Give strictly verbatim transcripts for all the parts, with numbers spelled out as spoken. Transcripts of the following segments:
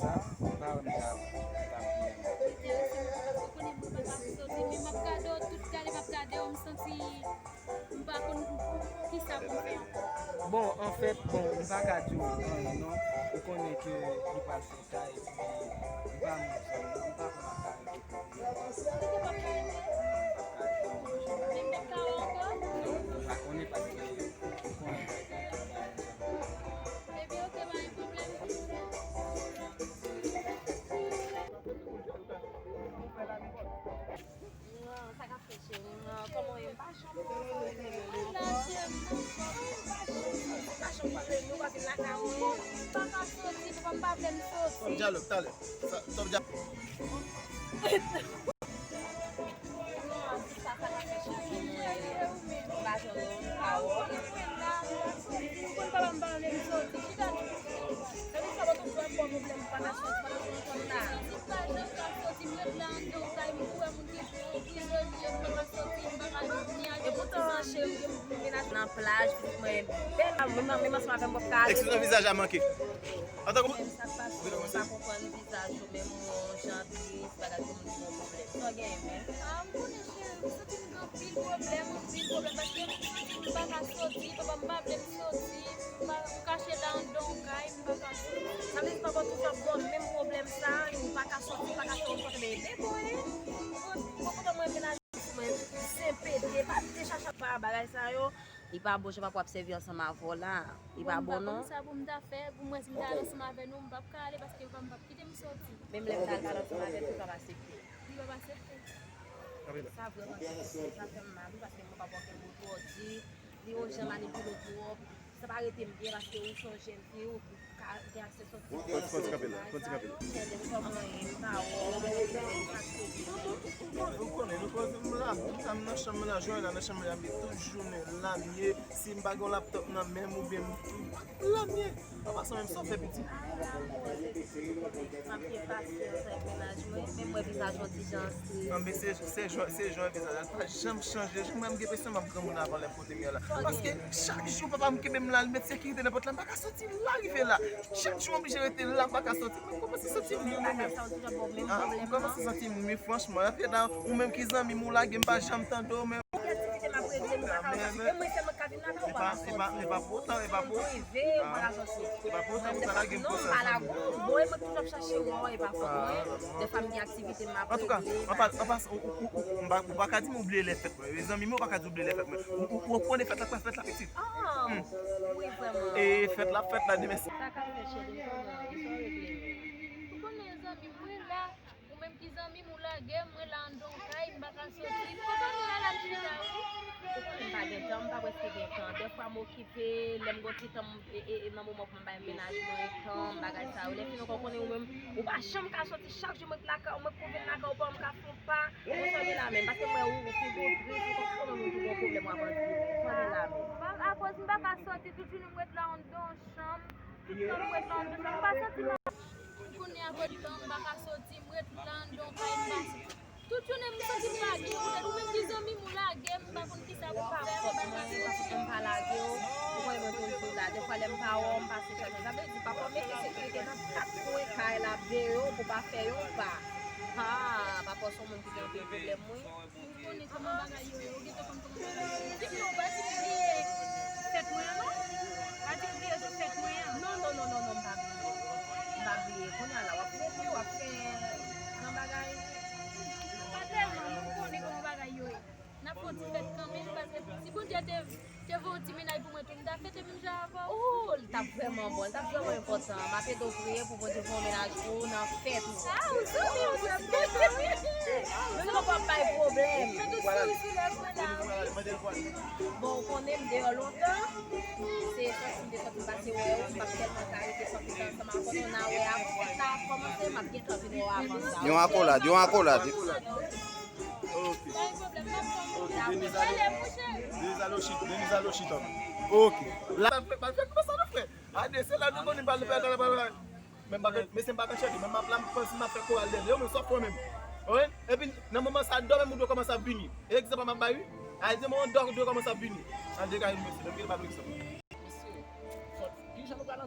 Ou pa wè m ta, ta byen. Ou konnen mwen pa ka soti, men m ap gade w, tout gade m ap gade w, m santi m pa konn kisa pou m fè ankò. Bon, anfèt, bon, m pa ka di w anyen non. Ou konnen ke li pral fè ta epi li pa moun sa, li pa konn ap ka rete. Ou te p ap ka rete? Men m p ap ka wè w ankò? Non, ou pa konnen paske ou konnen bagay la pa yon jan. Ebyen, oke, pa gen pwoblèm. Sa k ap fèt, cheri? Kòman w ye? M pa janm wè w. M pa janm wè w. M pa janm wè w. Nou pa vin lakay ou. M pa ka soti, papa m pa vle m soti. Stop dyalòg, talè. Sa, stop dyalòg. Non, an ti sa, sa k ap fèt, cheri? M pa janm wè w, m pa wè w. Ou konn papa m pa vle m soti. Chita. Sa vle di sa, mwen toujou ap ba w pwoblèm, m pa ka soti, m pa ka soti, m pa ka soti, m ret la anndan kay, m kou wè moun ki, ki jodi, m pa ka soti, m pa ka ni achte ti zanmi. Epoutan, cheri, m gen mennaj nan plaj, pitit mwen bèl, menm, menm ansanm avè m, m p ap ka ale. Ekspresyon vizaj la manke. Antanke... Menm sa k pase, m pa konprann vizaj ou, menm ou jan tris, bagay, tout moun gen yon pwoblèm. Sa w genyen menm? Ah, m konnen, cheri, m santi m gen anpil pwoblèm, anpil pwoblèm, paske m santi m pa ka soti, papa m pa vle m soti, m pa, m kache la anndan yon kay, m pa ka soti. Sa vle di papa w toujou ap ba w menm pwoblèm sa, ou pa ka soti, ou pa ka fè yon kote, men deboure. Bon, bon, kote mwen menaj mwen, senpete, pa te chache pa bagay sa yo. Li pa bon jan papa w ap sèvi ansanm avè w la. Li pa bon non. Bon, m pa konn sa pou m ta fè, pou m wè si m ta al ansanm avè nou, m p ap ka ale paske papa m p ap kite m soti. Menm lè m ta al pale ansanm avè l, li p ap aksepte. Li p ap aksepte. Sa vrèman trè trè, sa fè m mal wi, paske m pa wè okenn moun pou w di, li yon jan manipile w twòp. Sa pa rete m byen paske ou se yon jèn fi, ou ka gen aksè soti. Pran ti kanpe la, pran ti kanpe la. Ou konnen, nou konnen, m la, m nan chanm la, jwenn la nan chanm la, m ye tout jounen la, m ye, si m pa gen yon laptòp nan men m oubyen m la, m ye. An pasan menm, sa w fè piti? M ap gen pasyans avèk mennaj mwen, men m wè vizaj yon ti jan trist. Anben, se, se jan, se jan vizaj la, l pa janm chanje. Jan mwen, m gen enpresyon m ap granmoun avan lè m pote m ye la. Paske chak jou papa m kenbe m la, l met sekirite nan pòt la, m pa ka soti, m la rive la. Chak jou m oblije rete la, m pa ka soti. Mwen kòmanse santi m mi mwen menm. Ah, m kòmanse santi m mi, franchman. Epi la, ou menm ki zanmi m, ou lage m, pa janm tande w, men... Gen aktivite m ap regle, m pa ka, paske menm mwen sèlman k ka vin lakay ou, pa ka soti. E pa, e pa pou otan, e pa pou... Mwen rive, mwen pa ka soti. E pa pou otan pou ta lage m konsa. Non, m pa lage w. Bon, e mwen ki toujou ap chache w, e pa fòt mwen. Dèfwa m gen aktivite m ap regle. Antouka, an pa, an pa, ou, ou, ou, m pa, ou pa ka di m ou bliye lè fèt mwen. Zanmi m, ou pa ka di ou bliye lè fèt mwen. Ou, ou, ou konnen fèt la, fèt la pitit. Ah, wi, vrèman. E fèt la, fèt la demen. Sa k ap fèt, cheri, m konnen, sa w regle menm. Ou konnen zanmi m, mwen la. Ou menm ki zanmi m, ou lage m, mwen la anndan yon kay, m pa ka soti. M kontan m la, la m chita wi. Ou konnen m pa gen tan, m pa prèske gen tan. Dèfwa m okipe, lè m gen ti tan, m, e, e, e, nan moman pou m bay mennaj mwen tan, bagay sa yo. Lè fini ankò, ou konnen ou menm, ou pa janm ka soti, chak jou mwen lakay ou, mwen pou vin lakay ou, pa m ka fè yon pa, mwen sòti la menm, paske m wè ou, ou figo tris, ou konn moun ki gen pwoblèm w ap antre, sòti la menm. Bon, akoz m pa ka soti, tout jounen m ret la anndan yon chanm, tout tan m ret la anndan yon chanm, m pa santi m Kounye a, kot tan m pa ka soti, m ret la anndan yon kay, m pa soti. Tout jounen m santi m lage, poutèt ou menm ki zanmi m, ou lage m, m pa konn kisa pou m fè, m pa ka soti. M pa lage w, ou konnen mwen toujou la. Dèfwa lè m pa wè w, m pase chak jou. Sa vle di, papa w mete sekirite nan kat kwen kay la, deyò, pou pa fè yon pa. Ha, papa w se yon moun ki gen anpil pwoblèm, wi. Ou konnen kòman bagay yo ye, ou gentan konn kòman bagay yo ye. Di m non, ou pa di m bliye fèt mwen an non? Pa di m bliye jou fèt mwen an. Non, non, non, non, non, m pa bliye. M pa bliye. Kounye a la, w ap rete, w ap fè gran bagay. Pa tèlman, men ou konnen kòman bagay yo ye. N ap fè yon ti fèt kanmenm, paske si Bondye te, te voye yon ti mennaj pou mwen tou, m ta fete menm jan avè w. Oh, li t ap vrèman bon, li t ap vrèman enpòtan. M ap ede w priye pou Bondye voye yon mennaj pou ou nan fèt ou. Ah, ou sou li, ou sou li. Men nou poko ap bay pwoblèm. Mete w souri sou lèv mwen la, wi. Bon, ou konnen m deyò lontan. Se sòti m te sòti m pase wè ou, m p ap tèlman ka rete sòti ansanm avè w, n a wè avan fèt la ap kòmanse, m ap gentan vin wè w avan sa. Yon akolad, yon akolad. Ok. Pa gen pwoblèm, m ap tann ou. Ok, Deniz alo, Deniz alo chita. Ok. La, pa fè, pa fè kòmsa non, frè. Ade, se la nou konnen pral, pral, pral, pral. Men m pa ka, mesye, m pa ka chante, men m ap la, m panse m ap fè koral dèyè. Yo, men sa fò menm. Wi. Epi, nan moman sa, dò menm ou dwe kòmanse ap vini. E egzanp m ap bay, wi. Ade, men dò dwe kòmanse ap vini. An degaj, mesye, men pil pa egzanp. Mesye, sòt, kijan nou pral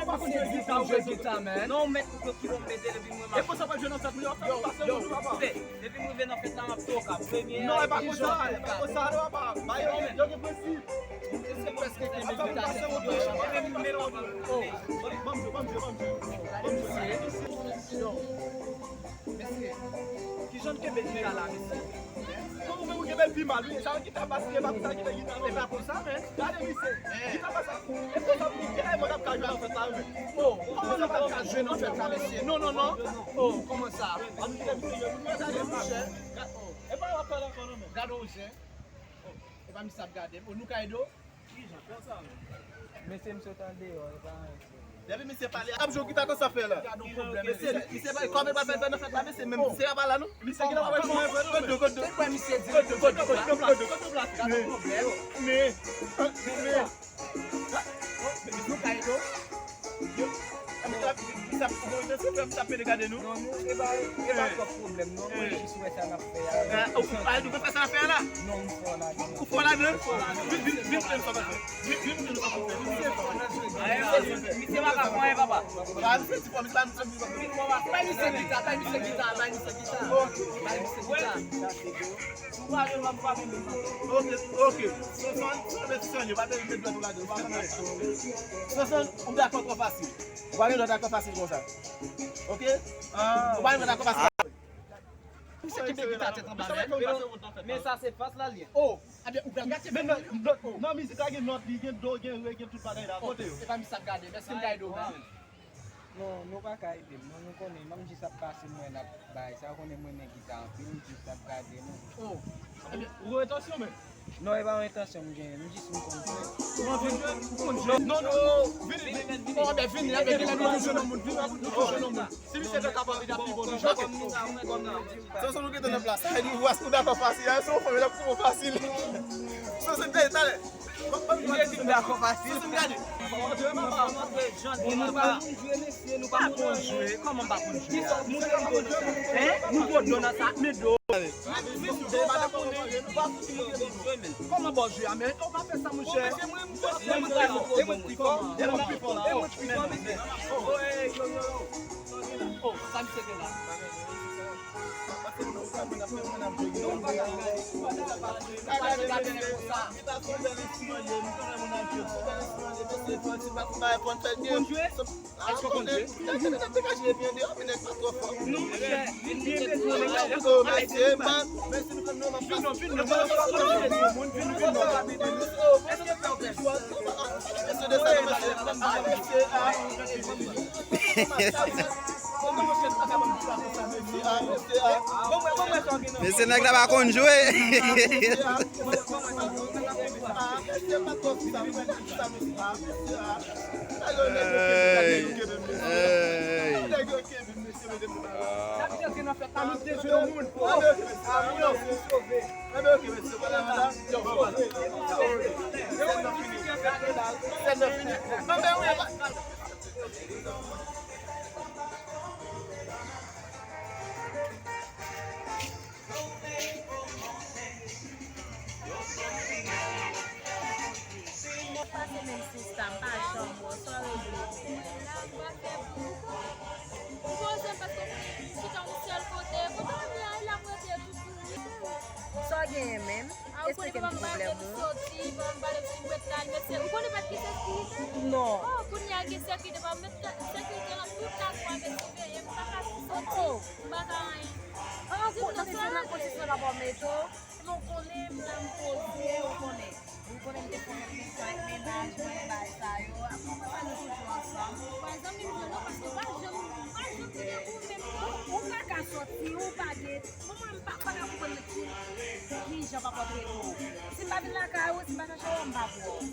ou pa konn jwe gita, ou jwe gita, man. Non, ou mèt pou ki bon mete depi mwen. E konsa pa jwe nan fèt, mwen ap fè pase moun, papa. Depi m rive nan fèt la, m ap toka. Premye. Non, e pa konsa, e pa konsa, non, papa. Ba yo, yo gen prensip. Prensip, prensip, prensip. Ban m jwe, ban m jwe, ban m jwe. Ban m jwe. Mesye, kijan n kenbe gita la, mesye? Kòm ou menm ou kenbe l pi mal, wi. Sa yon gita bas, li e pa konsa, gita, gita, e pa konsa, men. Gade, mesye. Gita bas la. E konsa pou li, e mwen k ap ka jwe nan fèt la, wi. Oh, kòman sa pa ka jwe nan fèt la, mesye? Non, non, non. Oh, kòman sa? Ann kite misye jwe. Gade, monchè. Gade, oh. E pa w ap pale ankò, non, men. Gade, monchè. Oh, e pa misye ap gade. Oh, nou ka ede w? Mesye, m sot andeyò, e pa anyen. Depi misye pale, ap jwe gita konsa fè la. Mesye, misye pa kòb e pa fè nan fèt la, mesye, menm misye pa la non. Misye ki la pa fè mwen vre. Kote, kote. Se kwa misye di? Kote, kote, kote, kote, kote. Gade pwoblèm. Men, men, men. Nou kay do. Yo, misye ap, misye ap, misye ap pede gade nou. Non, nou, e pa, e pa twòp pwoblèm non. Mwen jis wè sa n ap fè a. Ah, ou, ah, nou konn fè sa n ap fè a la? Non, m fò ladan. Ou fò ladan? Vin, vin, vin, vin, vin, vin, vin, vin, vin, vin. Misye pa ka pran, papa. Ah, misye ti fò, misye pa, misye pa. Bay misye gita, bay misye gita, bay misye gita. Bay misye gita. Ou pa jwenn, m pa vin. Ok, ok. Sonson, Sonson, yo pa te vin met dwèt ou ladan, ou pa konn anyen. Sonson, ou dakò twò fasil. Ou pa gen dwa dakò fasil konsa. Ok? Ou pa gen dwa dakò fasil. Misye kenbe gita tèt anba, men. Men sa se fas la l ye. Oh, ebyen, ou pral gate. Men nan, nan, nan mizik la gen nòt, li gen do, gen re, gen tout bagay la. Kote yo? Se pa misye ap gade, men èske m ka ede w menm? Non, nou pa ka ede m. Non, nou konnen, m ap jis ap pase mwen ap bay sa, ou konnen m renmen gita anpil, m jis ap gade nou. Oh, ebyen, ou gen entansyon menm? Non, e pa yon entansyon m genyen, m jis m konn jwe. Ou anvi jwe? Ou konn jwe? Non, non, vini, vini, vini. Oh, ebyen, vini, ebyen, vini, nou jwe nan moun, vini, nou jwe nan moun. Si misye te kapab, li t ap pi bon toujou. Sonson, nou gentan nan plas la. Li wè si nou dakò fasil, se yon fanm, l ap pran fasil. Sonson, talè, talè. Li te di m dakò fasil. Sonson, gade. Nou pa konn jwe, mesye, nou pa konn jwe. Kòman pa konn jwe? Hein? Nou gwo do nan sa, men do. Kòman ba w jwe a, men? Ou pa fè sa, monchè. E mwen ki pi fò. E mwen ki pi fò. E mwen ki pi fò, mesye. Oh, sa misye te la. Konn jwe? Èske w konn jwe? Non, monchè, vin byen ede nou, nèg la. Vin non, vin non, vin non, vin non. Èske w fè w fè? Mesye, nèg la pa konn jwe. Hey, hey. Pase menm sista, m pa janm wè w, sa w regle? Mwen la, m pa fè pou ou. Ou poze m paske w konnen m chita yon sèl kote. Kote w ye a, e la m rete toujou. Sa w genyen menm? Esplike m pwoblèm ou. Soti, papa m pale m ret la, mesye. Ou konnen pa t gen sekirite? Non. Oh, kounye a gen sekirite, papa m met sekirite nan tout kay mwen, mesye, veye m pa ka soti, m pa ka anyen. Ah, konnen se nan kondisyon papa w mete w? Non, konnen m la m poze, ou konnen. Ou konnen m te fè yon emisyon avèk mennaj mwen, bagay sa yo. Apre mwen wè nou toujou ansanm. Pa zanmi m vre non, paske ou pa janm, ou pa janm vin ak ou menm non. Ou pa ka soti, ou pa gen. Bon, mwen, m pa, pa ka konprann ki, ki jan papa w trete w. Si m pa vin lakay ou, si m pa chache w, m pa pou w.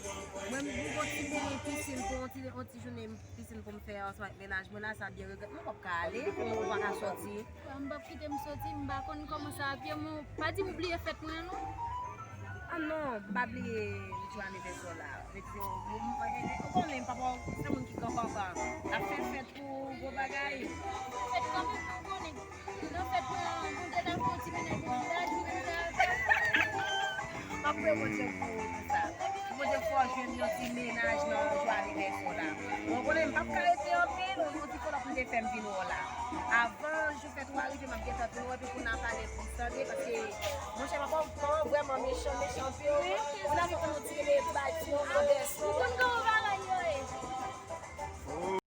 Mwen, m gon ti benyen pisin pou yon ti, yon ti jounen pisin pou m fè ansanm ak mennaj mwen la, sa byen regrèt. Mwen p ap ka ale, konnen ou pa ka soti. M p ap kite m soti, m pa konn kòman sa ap ye, mwen pa di m bliye fèt mwen non. Ah non, m pa bliye jou anivèsè w la. Vle di, ou, ou, ou konnen papa w se moun ki gran papa. L ap fè fèt pou gwo bagay. Fèt kanmenm, ou konnen. Nan fèt mwen an, Bondye ta fè yon ti mennaj pou village, mwen menm ta. M ap priye Bondye pou ou pou sa. Pou Bondye fè w jwenn yon ti mennaj nan jou anivèsè w la. Bon, konnen m p ap ka rete anpil, yon ti folòp m te fè m vin wè w la. Avan jou fèt ou a rive, m ap gentan vin wè, epi pou n a pale plis, tande, paske, monchè, papa w, papa w vrèman mechan, mechan anpil. Pou n a fè yon ti